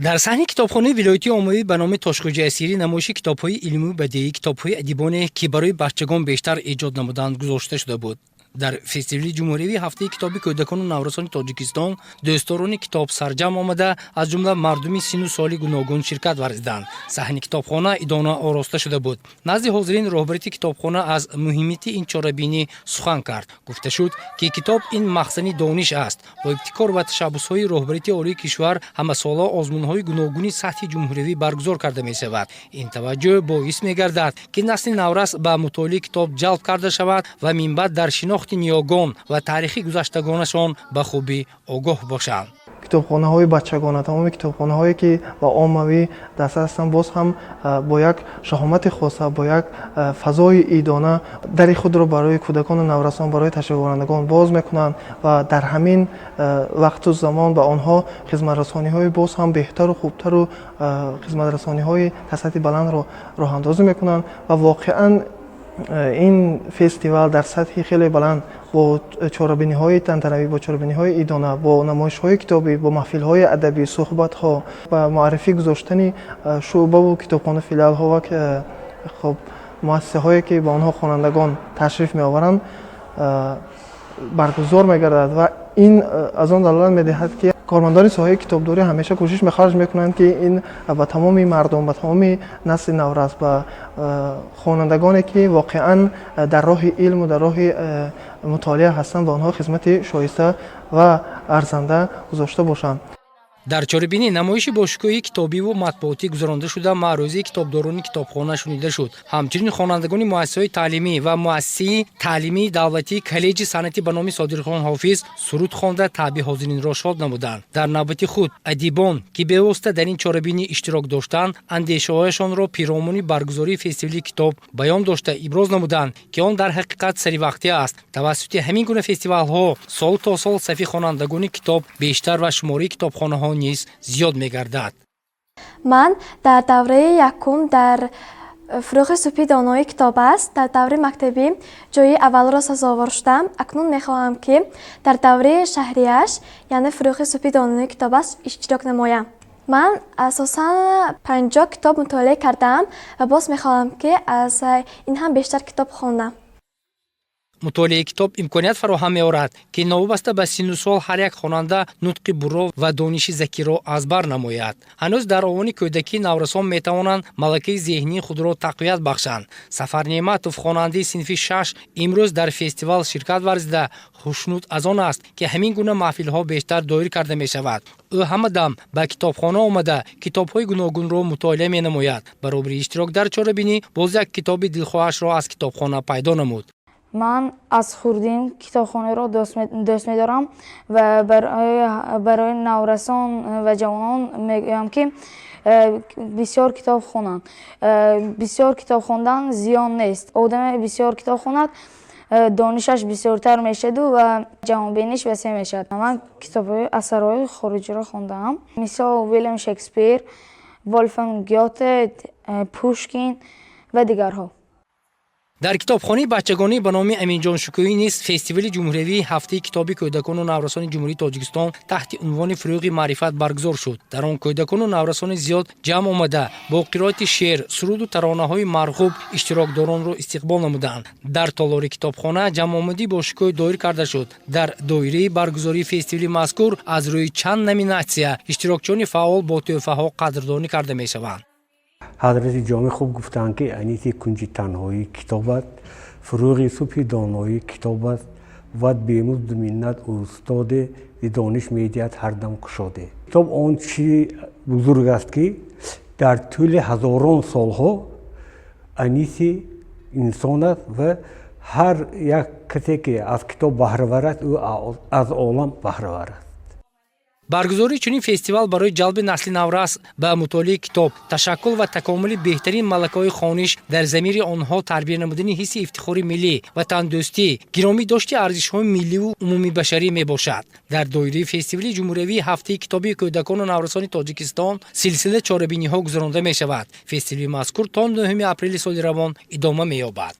Дар саҳни китобхонаи вилоятии оммавӣ ба номи Тошхӯҷа Ясирӣ намоиши китобҳои илмию бадиӣ, китобҳои адибоне, ки барои бачагон бештар эҷод намуданд, гузошта шуда буд. Дар фестивали ҷумҳуриявии ҳафтаи китоби кӯдакону наврасони Тоҷикистон дӯстдорони китоб сарҷамъ омада, аз ҷумла мардуми синну соли гуногун ширкат варзиданд. Саҳни китобхона идона ороста шуда буд. Назди ҳозирин роҳбарияти китобхона аз муҳимияти ин чорабинӣ сухан кард. Гуфта шуд, ки китоб ин махзани дониш аст. Бо ибтикор ва ташаббусҳои роҳбарияти олии кишвар ҳамасола озмунҳои гуногуни сатҳи ҷумҳуриявӣ баргузор карда мешавад. Ин таваҷҷӯҳ боис мегардад, ки насли наврас ба мутолиаи китоб ҷалб карда шавад ва минбаъд дар шинохти ниёгон ва таърихи гузаштагонашон ба хубӣ огоҳ бошанд. Китобхонаҳои бачагона, тамоми китобхонаҳое, ки ба оммавӣ дастрас ҳастанд, боз ҳам бо як шаҳомати хоса, бо як фазои идона дари худро барои кӯдакону наврасон, барои ташрифоварандагон боз мекунанд ва дар ҳамин вақту замон ба онҳо хизматрасониҳои боз ҳам беҳтару хубтару хизматрасониҳои дар сатҳи баландро роҳандозӣ мекунанд. Ва воқеан ин фестивал дар сатҳи хеле баланд, бо чорабиниҳои тантанавӣ, бо чорабиниҳои идона, бо намоишҳои китобӣ, бо маҳфилҳои адабӣ, суҳбатҳо ва муаррифӣ гузоштани шӯъбаву китобхона, филиалҳо ва хоб муассисаҳое, ки ба онҳо хонандагон ташриф меоваранд, баргузор мегардад. Ва ин аз он далолат медиҳад, ки кормандони соҳаи китобдорӣ ҳамеша кӯшиш мехарҷ мекунанд, ки ин ба тамоми мардум, ба тамоми насли наврас, ба хонандагоне, ки воқеан дар роҳи илму дар роҳи мутолиа ҳастанд, ба онҳо хизмати шоиста ва арзанда гузошта бошанд. Дар чорабинӣ намоиши бошукӯҳи китобиву матбуотӣ гузаронда шуда, маърӯзии китобдорони китобхона шунида шуд. Ҳамчунин хонандагони муассисаҳои таълимӣ ва муассисаи таълимии давлатии коллеҷи санъатӣ ба номи Содирхон Ҳофиз суруд хонда, таъби ҳозиринро шод намуданд. Дар навбати худ адибон, ки бевосита дар ин чорабинӣ иштирок доштанд, андешаҳояшонро пиромуни баргузории фестивали китоб баён дошта, иброз намуданд, ки он дар ҳақиқат саривақтӣ аст. Тавассути ҳамин гуна фестивалҳо сол то сол сафи хонандагони китоб бештар ва шумораи китобхонаҳо низ зиёд мегардад. Ман дар давраи якум дар «Фурӯғи субҳи донои китоб аст» дар давраи мактабӣ ҷои аввалро сазовор шудам. Акнун мехоҳам, ки дар давраи шаҳрияш, яъне «Фурӯғи субҳи донои китоб аст», иштирок намоям. Ман асосан 50 китоб мутолиа кардаам ва боз мехоҳам, ки аз ин ҳам бештар китоб хонам. Мутолиаи китоб имконият фароҳам меорад, ки новобаста ба синну сол ҳар як хонанда нутқи бурро ва дониши закиро аз бар намояд. Ҳанӯз дар овони кӯдакӣ наврасон метавонанд малакаи зеҳнии худро тақвият бахшанд. Сафар Неъматов, хонандаи синфи шаш, имрӯз дар фестивал ширкат варзида, хушнуд аз он аст, ки ҳамин гуна маҳфилҳо бештар доир карда мешавад. Ӯ ҳамадам ба китобхона омада, китобҳои гуногунро мутолиа менамояд. Баробари иштирок дар чорабинӣ боз як китоби дилхоҳашро аз китобхона пайдо намуд. Ман аз хурдин китобхонаро дӯст медорам ва барои наврасон ва ҷавонон мегӯям, ки бисёр китоб хонанд. Бисёр китоб хондан зиён нест. Одаме бисёр китоб хонад, донишаш бисёртар мешаду ва ҷаҳонбиниш васеъ мешавад. Ман китобҳои асарҳои хориҷиро хондаам, мисол Вилям Шекспир, Волфганг Гёте, Пушкин ва дигарҳо. Дар китобхонаи бачагонӣ ба номи Аминҷон Шукӯҳӣ низ фестивали ҷумҳуриявии ҳафтаи китоби кӯдакону наврасони Ҷумҳурии Тоҷикистон таҳти унвони «Фурӯғи маърифат» баргузор шуд. Дар он кӯдакону наврасони зиёд ҷамъ омада, бо қироати шеър, суруду таронаҳои марғуб иштирокдоронро истиқбол намуданд. Дар толори китобхона ҷамъомадӣ бо шукӯҳ доир карда шуд. Дар доираи баргузории фестивали мазкур аз рӯи чанд номинатсия иштирокчиёни фаъол бо тӯҳфаҳо қадрдонӣ карда мешаванд. Ҳазрати Ҷомӣ хуб гуфтанд, ки аниси кунҷи танҳоӣ китоб аст, фурӯғи субҳи доноӣ китоб аст, бувад бемузду миннат устоде, зи дониш медиҳад ҳардам кушоде. Китоб он чи бузург аст, ки дар тӯли ҳазорон солҳо аниси инсон аст ва ҳар як касе, ки аз китоб баҳравар аст, ӯ аз олам баҳравар аст. Баргузории чунин фестивал барои ҷалби насли наврас ба мутолиаи китоб, ташаккул ва такомули беҳтарин малакаҳои хониш дар замири онҳо, тарбия намудани ҳисси ифтихори миллӣ, ватандӯстӣ, гиромӣ дошти арзишҳои милливу умумибашарӣ мебошад. Дар доираи фестивали ҷумҳуриявии ҳафтаи китоби кӯдакону наврасони Тоҷикистон силсила чорабиниҳо гузаронда мешавад. Фестивали мазкур то 9 апрели соли равон идома меёбад.